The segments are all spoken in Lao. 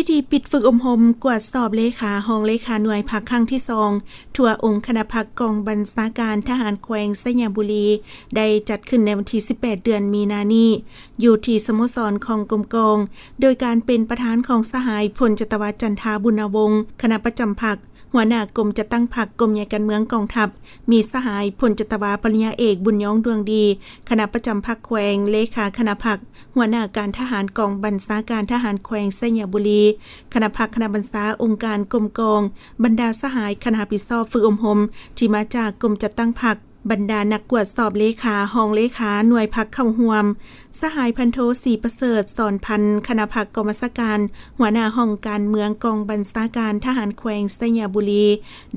ພິທີປິດຝຶກອົບຮົມກວດສອບເລຂາ, ຮອງເລຂາໜ່ວຍພັກຄັ້ງທີສອງ ທົ່ວອົງຄະນະພັກກອງບັນຊາການທະຫານແຂວງໄຊຍະບູລີ ໄດ້ຈັດຂຶ້ນໃນວັນທີສິບແປດ ເດືອນມີນານີ້ ຢູ່ທີ່ສະໂມສອນຂອງກົມກອງ ໂດຍການເປັນປະທານຂອງສະຫາຍ ພົນຈັດຕະວາ ຈັນທາ ບຸນນະວົງ ຄະນະປະຈຳພັກ, ຫົວໜ້າກົມຈັດຕັ້ງພັກ, ກົມໃຫຍ່ການເມືອງກອງທັບ, ມີສະຫາຍ ພົນຈັດຕະວາ ປະລິນຍາເອກ ບຸນຍອງ ດວງດີ ຄະນະປະຈຳພັກແຂວງ, ເລຂາຄະນະພັກ, ຫົວໜ້າການທະຫານກອງບັນຊາການທະຫານແຂວງໄຊຍະບູລີ, ຄະນະພັກ, ຄະນະບັນຊາ, ອົງການ, ກົມກອງ, ບັນດາສະຫາຍຄະນະຮັບຜິດຊອບຝຶກອົບຮົມທີ່ມາຈາກກົມຈັດຕັ້ງພັກ, ບັນດານັກກວດສອບເລຂາ, ຮອງເລຂາໜ່ວຍພັກເຂົ້າຮ່ວມ. ສະຫາຍ ພັນໂທ ສີປະເສີດ ສອນພັນ ຄະນະພັກກອງບັນຊາການ, ຫົວໜ້າຫ້ອງການເມືອງກອງບັນຊາການທະຫານແຂວງໄຊຍະບູລີ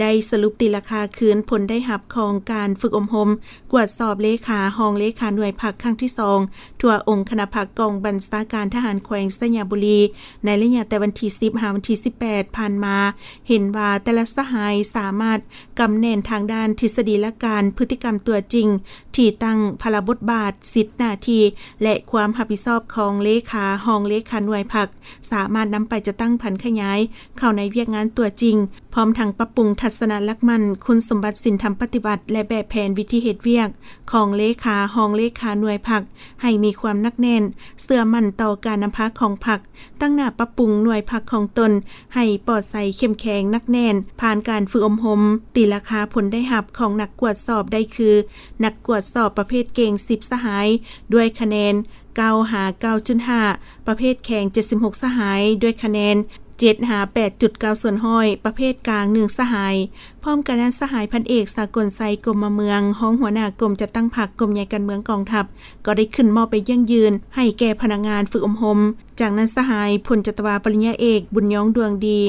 ໄດ້ສະຫຼຸບຕີລາຄາຄືນຜົນໄດ້ຮັບຂອງການຝຶກອົບຮົມ ກວດສອບເລຂາ, ຮອງເລຂາໜ່ວຍພັກຄັ້ງທີສອງ ທົ່ວອົງຄະນະພັກກອງບັນຊາການທະຫານແຂວງໄຊຍະບູລີ ໃນໄລຍະແຕ່ວັນທີສິບ ຫາວັນທີສິບແປດ ຜ່ານມາ, ເຫັນວ່າແຕ່ລະສະຫາຍສາມາດກຳແໜ້ນທາງດ້ານທິດສະດີຫຼັກການ, ພຶດຕິກຳຕົວຈິງ, ທີ່ຕັ້ງ, ພາລະບົດບາດ, ສິດໜ້າທີ່ ແລະ ຄວາມຮັບຜິດຊອບຂອງເລຂາ, ຮອງເລຂາໜ່ວຍພັກ ສາມາດນຳໄປຈັດຕັ້ງຜັນຂະຫຍາຍເຂົ້າໃນວຽກງານຕົວຈິງ, ພ້ອມທັງປັບປຸງທັດສະນະຫຼັກໝັ້ນ, ຄຸນສົມບັດສິນທຳປະຕິວັດ ແລະ ແບບແຜນວິທີເຮັດວຽກຂອງເລຂາ, ຮອງເລຂາໜ່ວຍພັກ ໃຫ້ມີຄວາມໜັກແໜ້ນ, ເຊື່ອໝັ້ນຕໍ່ການນຳພາຂອງພັກ, ຕັ້ງໜ້າປັບປຸງໜ່ວຍພັກຂອງຕົນໃຫ້ປອດໃສ, ເຂັ້ມແຂງ, ໜັກແໜ້ນ, ຜ່ານການຝຶກອົບຮົມ, ຕີລາຄາຜົນໄດ້ຮັບຂອງນັກກວດສອບໄດ້ຄື ນັກກວດສອບປະເພດເກັ່ງ ສິບສະຫາຍ ດ້ວຍຄະແນນ ເກົ້າ ຫາ ເກົ້າຈຸດຫ້າ, ປະເພດແຂງ ເຈັດສິບຫົກສະຫາຍ ດ້ວຍຄະແນນ ເຈັດ ຫາ ແປດຈຸດເກົ້າສ່ວນຮ້ອຍ, ປະເພດກາງ ໜຶ່ງສະຫາຍ. ພ້ອມກັນນັ້ນ, ສະຫາຍ ພັນເອກ ສາກົນໄຊ ກົມມະເມືອງ, ຮອງຫົວໜ້າກົມຈັດຕັ້ງພັກ, ກົມໃຫຍ່ການເມືອງກອງທັບ ກໍໄດ້ຂຶ້ນມອບໃບຢັ້ງຢືນໃຫ້ແກ່ພະນັກງານຝຶກອົບຮົມ. ຈາກນັ້ນ, ສະຫາຍ ພົນຈັດຕະວາ ປະລິນຍາເອກ ບຸນຍອງ ດວງດີ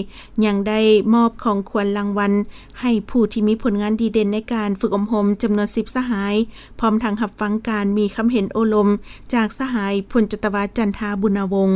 ຍັງໄດ້ມອບຂອງຂວັນລາງວັນໃຫ້ຜູ້ທີ່ມີຜົນງານດີເດັ່ນໃນການຝຶກອົບຮົມຈຳນວນ ສິບສະຫາຍ, ພ້ອມທັງຮັບຟັງການມີຄຳເຫັນໂອ້ລົມຈາກສະຫາຍ ພົນຈັດຕະວາ ຈັນທາ ບຸນນະວົງ.